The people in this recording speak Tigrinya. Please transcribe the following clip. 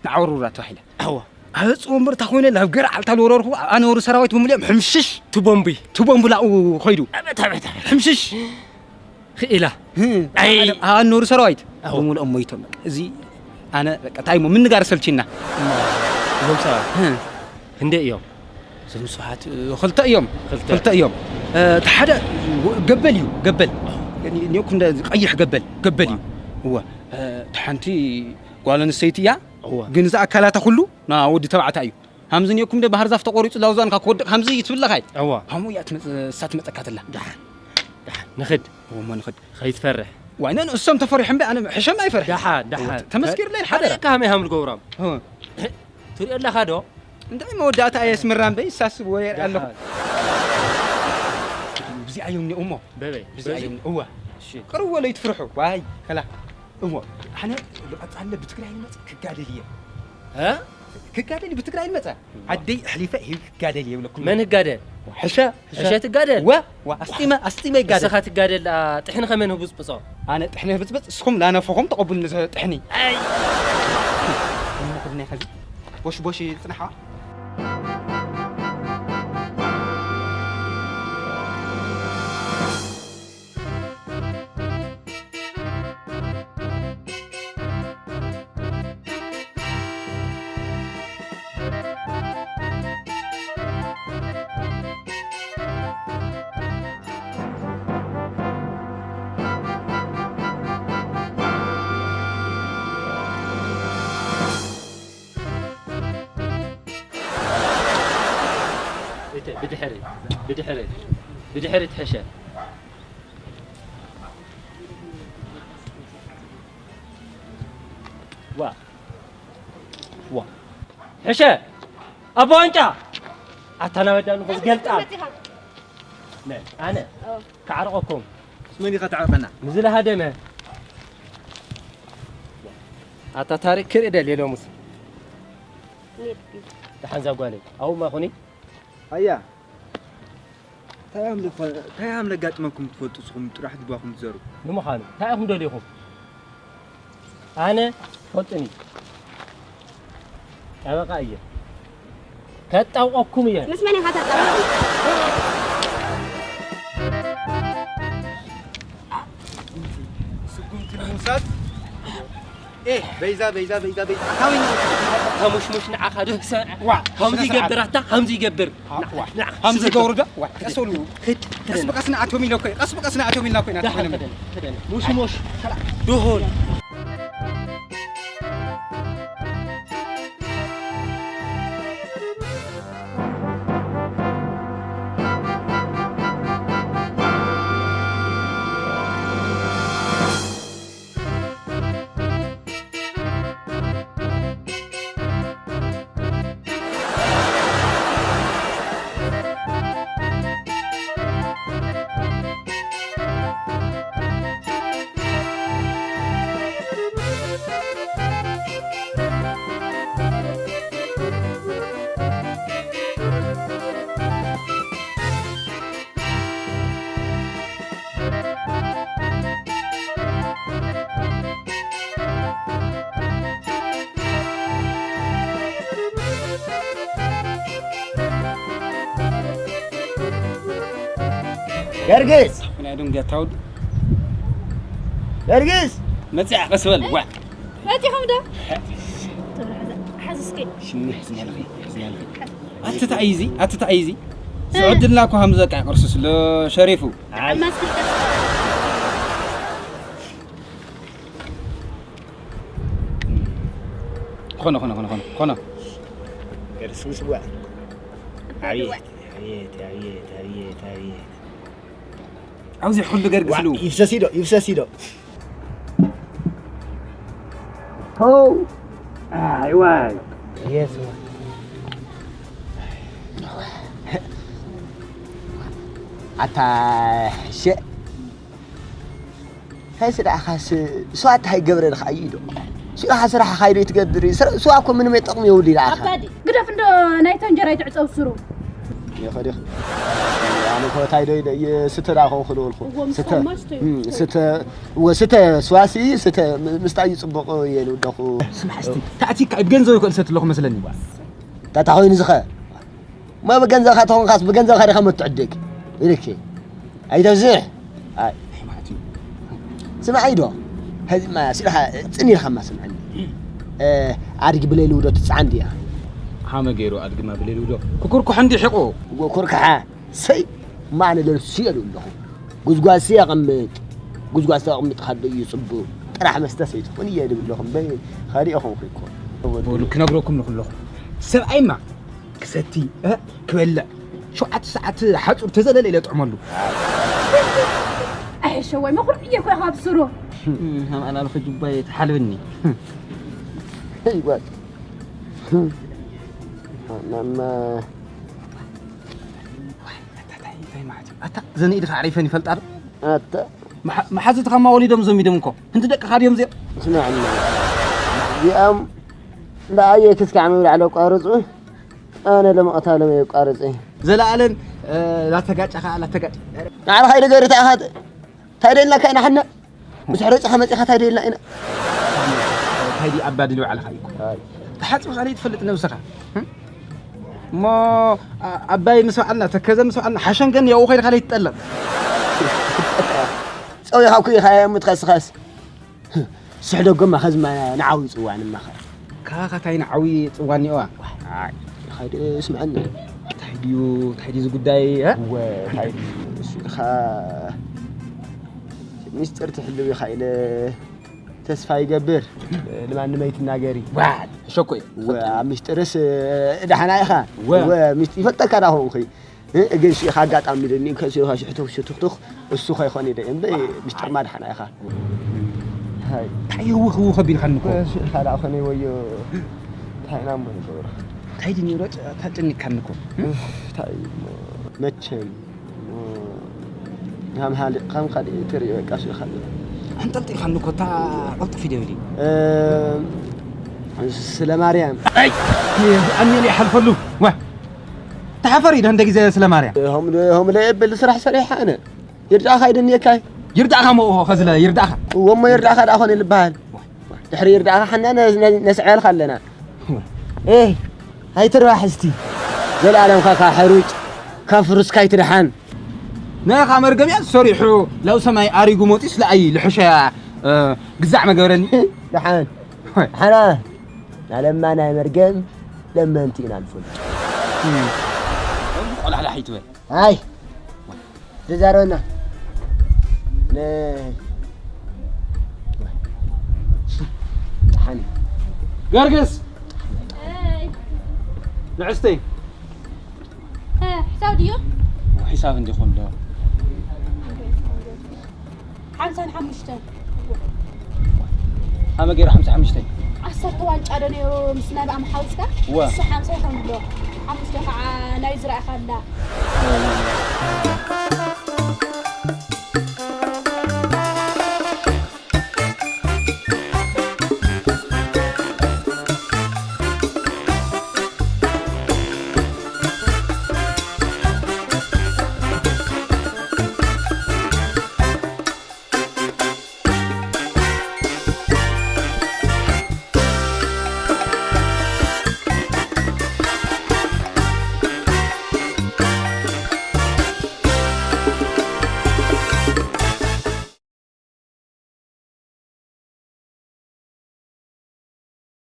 ንዓወርውራ ተባሂለ። ኣዋ። ኣብ ዕፁ ወንበር እታ ኮይነ ናብ ገርዓልታ ዝወረርኩ፣ ኣነ ወሩ ሰራዊት ብምልኦም ሕምሽሽ። ትቦምቢ። ትቦምቢ ላኡ ኸይዱ። ኣበት፣ ኣበት፣ ኣበት። ሕምሽሽ። ክኢላ። ህም። ኣይ። ኣነ ወሩ ሰራዊት ኣዋ። ብምልኦም ሞይቶም። በቃ፣ እዚ ኣነ በቃ፣ እንታይ እሞ ምንጋር ሰልችና። እዞም ሰባት ህም። ህንደይ እዮም። እዞም ሰባት፣ እ፣ ክልተ እዮም። ክልተ። ክልተ እዮም። እ፣ እቲ ሓደ ገበል እዩ፣ ገበል። ኒ-፣ ኒኦኩም እንደ ቀይሕ ገበል፣ ገበል እዩ። እዋ። እወ። እ፣ እቲ ሓንቲ ጓል ኣንስተይቲ እያ። እዋ። ግን እዚ ኣካላታ ኩሉ ና ወዲ ተባዕታይ እዩ። ሃምዚ ኒኦኩም እንደ ባህር ዛፍ ተቆሪጹ ላውዛን ካብ ክወድቕ ሃምዚ ይትብለኻይ። እዋ። ሃሙ እያ ትመጽ-፣ እሳ ትመጸካ ትላ። ደሓን፣ ደሓን። ንኽድ። እሞ ንኽድ። ከይትፈርሕ። ዋይ፣ ነን እሶም ተፈሪሖም በይ፣ ኣነ ሕሸም ኣይፈርሕ። ደሓን፣ ደሓን። ተመስኪርለይ ሓደራ። ካመይ ሃምል ገብሮም። እ። ትሪኦ ኣለኻ ዶ? እንታይ መወዳእታ ኣየስምራን በይ፣ ይሳስብ ወሬ ኣለኹ። ደሓን። ብዚኣ እዮም እሞ። በበይ? ብዚኣ በዚ? እዮም። እዋ። እሺ። ቅርብ ወለ ይትፍርሑ። ዋይ፣ ከላ። እሞ፣ ኣነ ልቐጻለ ብትግራይ ልመጽእ ክጋደል እየ። እ? ክጋደል ብትግራይ ልመጽእ። ዓደይ ኣሕሊፈ ሂብ ክጋደል እየ ብለኩም። መን ህጋደል? ሕሸ፣ ሕሸ። ሕሸ ትጋደል? ወ፣ ወ፣ ኣስጢመ፣ ኣስጢመ ይጋደል። እስኻ ትጋደል፣ ኣ፣ ጥሕኒ ከመን ህቡጽ ብጾ? ኣነ ጥሕኒ ህብጽብጽ፣ እስኹም ላነፈኹም ተቐቡልኒ ዘ-፣ ጥሕኒ። ኣይ! እሞ ክድና ከዚ ቦሽ ቦሽ ጽንሓዋ። እተ፣ ብድሕሪ፣ ብድሕሪ፣ ብድሕሪ ትሕሸ። ዋ፣ ዋ። ሕሸ! ኣቦ ዋንጫ! ኣታ ናበዳ ንኹ ዝገልጣ። መጺኻ? ነ፣ ኣነ፣ ኦ። ክዓርቐኩም። ምስ መን ኢኻ ትዓርቀና? ንዝለሃደመ። ኣታ ታሪክ ክርኢ ደልየ ሎሙስ። ኔትኪ። ደሓን ዛጓለይ። ኣውማ ኹኒ? ኣያ። እንታይ እዮም ልኾ-፣ እንታይ እዮም ለጋጥመኩም ትፈልጡ ንስኹም ጥራሕ ድባኹም ትዘሩ? ንምዃኑ፣ እንታይ ኢኹም ደሊኹም? ኣነ ፈልጡኒ። ጠበቃ እየ። ከጣውቀኩም እየ። ምስ መን ኢኻ ተጣብቕ? ስጉምቲ ንምውሳድ። ኤ፣ በይዛ፣ በይዛ፣ በይዛ፣ በይዛ። ኣታዊ ነው። ተሙሽሙሽ ንዓኻ ዶ ሰ-፣ ዋ፣ ከምዚ ስነ ስርዓት። ይገብር ኣታ፣ ከምዚ ይገብር። ዋ፣ ንዓ፣ ከምዚ ስጉምቲ ይገብሩ ዶ? ዋ፣ ቀስ በሉ። ሂድ፣ ቀስ ሂድ። ብቀስ ንኣትዮም ኢለ እኮ፣ ቀስ ብቀስ ንኣትዮም ኢልና እኮ ኢና ደሓን ተኾይኖም። ሂድ፣ ሂድ። ሙሽሙሽ፣ ዱሁል። ገርግስ! ናይ ደንጊያ ታውድ። ገርግስ! መጽያ ቀስ በል፣ ዋ። መጺኹም ዶ? ሓዝ እስኪ። ሽኒ ሕዝኒ ኣለኺ፣ ሕዝኒ ኣለኺ። ኣትታ እዩ እዚ፣ ኣትታ እዩ እዚ። ዝዕድልና እኮ ከም ዘቃ ቅርሱስ ሎ ሸሪፉ። ዓማስ ክልተ። ኾነ፣ ኾነ፣ ኾነ፣ ኾነ፣ ኾነ። ቅርሱስ ዋ። ኣብየት፣ ኣብየት፣ ኣብየት፣ ኣብየት፣ ኣብየት። ኣብዚ ኩሉ ገርግስ ዋ፣ ሉ። ይፍሰስ ኢዶ፣ ይፍሰስ ኢዶ። ሆው። ኣይ ዋይ። የስ። ኣታ ሸ-፣ እንታይ ስራሕኻስ፣ ስዋ እንታይ ይገብረልካ እዩ ዶ? ስዋ ስራሕኻ ኢዶ ትገብር? ስራ-፣ ስዋ እኮ ምንም ጥቕሚ የብሉ ኢልካ። ኣባዲ፣ ግደፍ እንዶ ናይቶ እንጀራ ይትዕጸው ስሩ። ይኸዲ። ኣነ እኮ እንታይ ዶ ኢለ እየ ስተ ዳ ኾንኩ ዝበልኩ። እዎ፣ ምስ ስተ፣ ሓማስ ዶ እም፣ ይመስል? ስተ፣ እዎ፣ ስተ ስዋሲ፣ ስተ ም-፣ ምስታይ እዩ ጽቡቕ እየ ዝብለኹ። ስማዕ እስቲ፣ ተኣቲካ ብገንዘብ ይኮን ሰት ኣለኹ መስለኒ። ዋ። ታታ ኮይኑ ዝኸ? እሞ ብገንዘብካ ተኾንካስ ብገንዘብካ ዲኻ መትዕድግ? ኢልኪ። ኣይተብዝሕ። ኣይ። ስምዓይ ዶ? ሀዚማ ስልኻ ጽን ኢልካማ ስምዓኒ። እ፣ ኣድጊ ብሌል ውዶ ትጽዓን ድያ? ሃመ ገይሩ ኣድግማ ብሌል ውዶ። ክኩርኩሕ እንዲ ሕቆ። እዎ፣ ኩርክሓ። ሰይ፣ ማነ ለብሱ እየ ዝብለኹ። ጉዝጓዝ የቐምጥ። ጉዝጓዝ ተቐምጥካ ዶ እዩ ጽቡቕ? ጥራሕ መስተ ሰይትኹን እየ ዝብለኹ እምበይ፣ ኻሊእ ኾንኩ እኮ። በሉ፣ ክነግረኩም ንኽለኹ። ሰብኣይማ ክሰቲ፣ እ፣ ክበልዕ፣ ሸውዓተ ሰዓት ሓጹር ተዘለለ ኢለ ጥዕመሉ። ኣይሕሸ ወይ መኹርዕ እየ እኮ ካብ ስሩ። ሃም ኣላልኸ ጁባይ ተሓልብኒ። ህይወት። ናማ እንታይ፣ እንታይ ማለት እዩ? ኣታ፣ ዘን ኢድኻ ዓሪፈን ይፈልጣ ዶ? ኣታ። መሓ-፣ መሓዙትኻ እማ ወሊዶም ዘሚዶም እኮ። ህንቲ ደቅኻ ድዮም እዚኦም? ስማዕኒ። እዚኦም ብኣየ ክስካዕ ምብላዕ ለቋርጹ፣ ኣነ ለመቕታሎም የቋርጽ። ዘለኣለም፣ እ፣ ላተጋጨኻ፣ ላተጋጨ-፣ ንዓኻ ኢለ ገይረ እንታይ ኢኻ ት-፣ እንታይ ደልናካ ኢና ሓና? ብዙሕ ረጺኻ መጺኻ እንታይ ደልና ኢና? እንታይ ድዩ ኣባድልዮ ባዕልኻ እዩ እኮ። ኣይ። ተሓጺብካ ዘይትፈልጥ ነብስኻ። እም? እሞ ኣ-፣ ኣባይ ምስ በዓልና፣ ተከዘ ምስ በዓልና፣ ሓሸንገን ያው ኸይድካ ዘይትጠለብ። ጸዊኻ እኮ ኢኻ እሞ ትኸስኻስ። ስሕደጎማ ኸዝማ ንዓው ይጽዋን እማኸ። ካኻ ታይ ንዓው ይጽዋን እዋ? ኣይ፣ ኸይድ ስምዐኒ። እንታይ ድዩ፣ እንታይ ድዩ እዚ ጉዳይ፣ እ? እወ፣ እንታይ ድዩ? እሱ ኢኻ ሚስጥር ትሕልው ኢኻ ኢለ ተስፋ ይገብር። ንማንም ኣይትናገሪ። ዋ፣ ሸኮ እየ። እወ፣ ኣብ ሚስጥርስ፣ እ፣ ደሓና ኢኻ። እወ። እወ፣ ሚስጥ-፣ ይፈልጠካ ዳ ኾንኹ። እ፣ ግን ሲ ኢኻ ኣጋጣሚ ኢለኒ፣ ከ-፣ ሲ ኢኻ ሽሕቱኽ ሽቱኽቱኽ፣ እሱ ኸይኾነ ኢለ እየ። እምበይ፣ ሚስጥርማ ደሓና ኢኻ። ሃይ። እንታይ ህውኽ ህውኽ ኣቢልካኒ እኮ? እሱ ኢኻ ደኣ ኾነ ወዮ። እንታይ ኢና እሞ ንገብሮ? እንታይ ድዩ ነይሩ? ጨ-፣ ታጨኒካኒ እኮ። እፍ፣ እንታይ እሞ። መቸም። ሃም ሃሊቕካ፣ ሃም ካሊእ ትርኢ፣ በቃ፣ እሱ ኢኻ። ኣንጠልጢልካኒ እኮ፣ እታ ቅልጥፍ ይደብል እዩ። እ፣ ስለ ማርያም። ኣይ፣ ኣሜን ይሓልፈሉ። ዋ፣ ተሓፈር ኢደ እንደ ግዜ ስለ ማርያም። ሆም፣ ሆም ለየብል ስራሕ ሰሪሓ ኣነ። ይርዳእኻ ይደንየካ። ይርዳእኻ እሞ፣ ኸዝለ ይርዳእኻ። እዎ እሞ ይርዳእኻ ደኣ ኾነ ልበሃል። ድሕሪ ይርዳእኻ ሓና ነ-፣ ነ-፣ ነስዕበልካ ኣለና። ኤይ፣ ኣይትርባሕ እስቲ። ዘላለም ካካ ሕሩጭ፣ ካብ ፍሩስካ ኣይትድሓን። ንኻ መርገም እያ ሰሪሑ፣ ላው ሰማይ ኣሪጉ መጺስ ለኣይ ልሕሸያ፣ እ፣ ግዛዕ መገበረኒ። ደሓን። ሓና፣ ናለማ ናይ መርገም ለመንቲ ኢና ንፈልጥ። ቆላሕላሕ ይትበል። ኣይ፣ ተዛረበና። ነ-፣ ደሓን። ገርግስ። ኣይ። ንዕስተይ። እ፣ ሕሳብ ድዩ? ሕሳብ እንዲኹን ዶ? ሓምሳን ሓሙሽተን። ኣመ ገይሩ ሓምሳ ሓሙሽተ። ዓሰርተ ዋንጫ ዶ ነይሩ ምስ ናይ ብኣም ሓዊስካ? እወ። ንሱ ሓምሳ ይኸውን ኣሎ። ሓሙሽተ ከዓ ናይ ዝረኣኻ ኣላ።